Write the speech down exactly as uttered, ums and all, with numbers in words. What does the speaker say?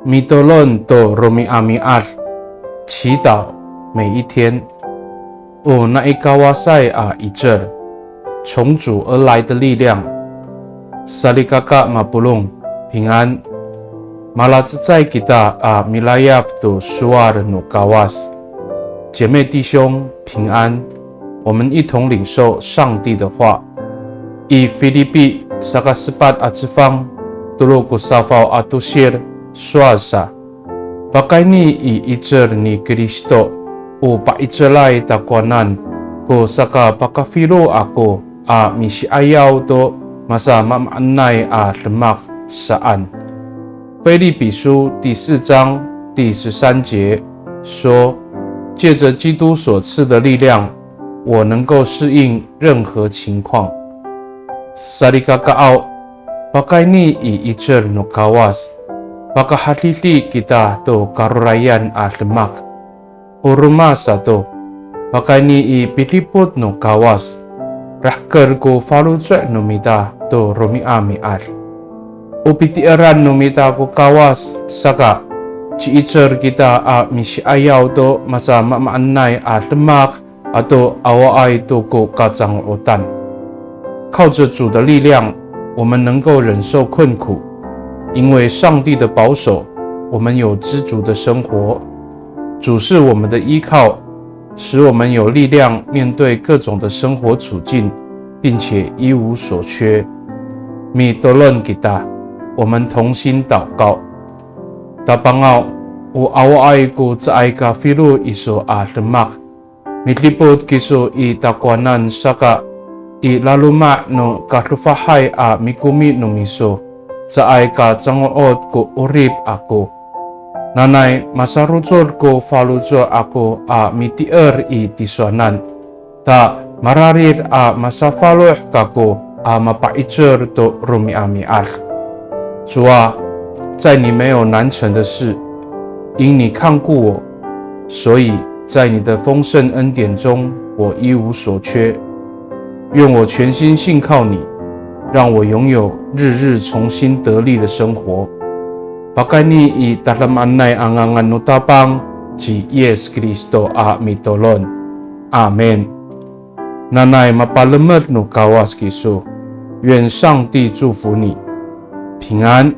Mitolon to romi'ami'ad, 祈祷每一天。O nai Kawasay a 'icel, 从主而来的力量。Salikaka mapolong, 平安。Malacecay kita a milayap to sowal no Kawas. 姐妹弟兄，平安。我们一同领受上帝的话。I Filipi saka sepat a cefang, tolo ko safaw a tosil, sowal sa. Pakayni i 'icel ni Kristo, o pa'icelay takowanan, ko saka pakafilo ako a misi'ayaw to masamaamaanay a demak saan. 腓立比书第四章第十三节说，借着基督所赐的力量，我能够适应任何情况。Salikakaaw, pakayni i 'icel no Kawas, pakahadidi kita to karorayan a demak. O roma sato, pakayni i pidipot no Kawas, rahker ko faloco' no mita to romi'ami'ad. O piti'eran no mita ko Kawas saka, ci'icel kita a misi'ayaw to masamaamaanay a demak ato awaay to ko kacango'otan. 靠着主的力量，我们能够忍受困苦，因为上帝的保守，我们有知足的生活。主是我们的依靠，使我们有力量面对各种的生活处境，并且一无所缺。Mitolon kita, 我们同心祷告。Tapangaw, o awaay ko caay ka filo iso a demak. Midipot kiso i takowanan saka i laloma' no kadofahay a mikomi no miso, caay ka cango'ot ko 'orip ako. Nanay masarocod ko faloco' ako a miti'er i tisowanan. Ta mararid a masafaloh kako a mapa'icel to romi'ami'ad. 主啊，在你没有难成的事，因你看顾我，所以在你的丰盛恩典中，我一无所缺。愿我全心信靠你，让我拥有日日重新得力的生活。Pakayni i tadamaanay a ngangan no Tapang ci Yis Kristo a mitolon. Amin. Nanay mapalemed no Kawas kiso. 愿上帝祝福你，平安。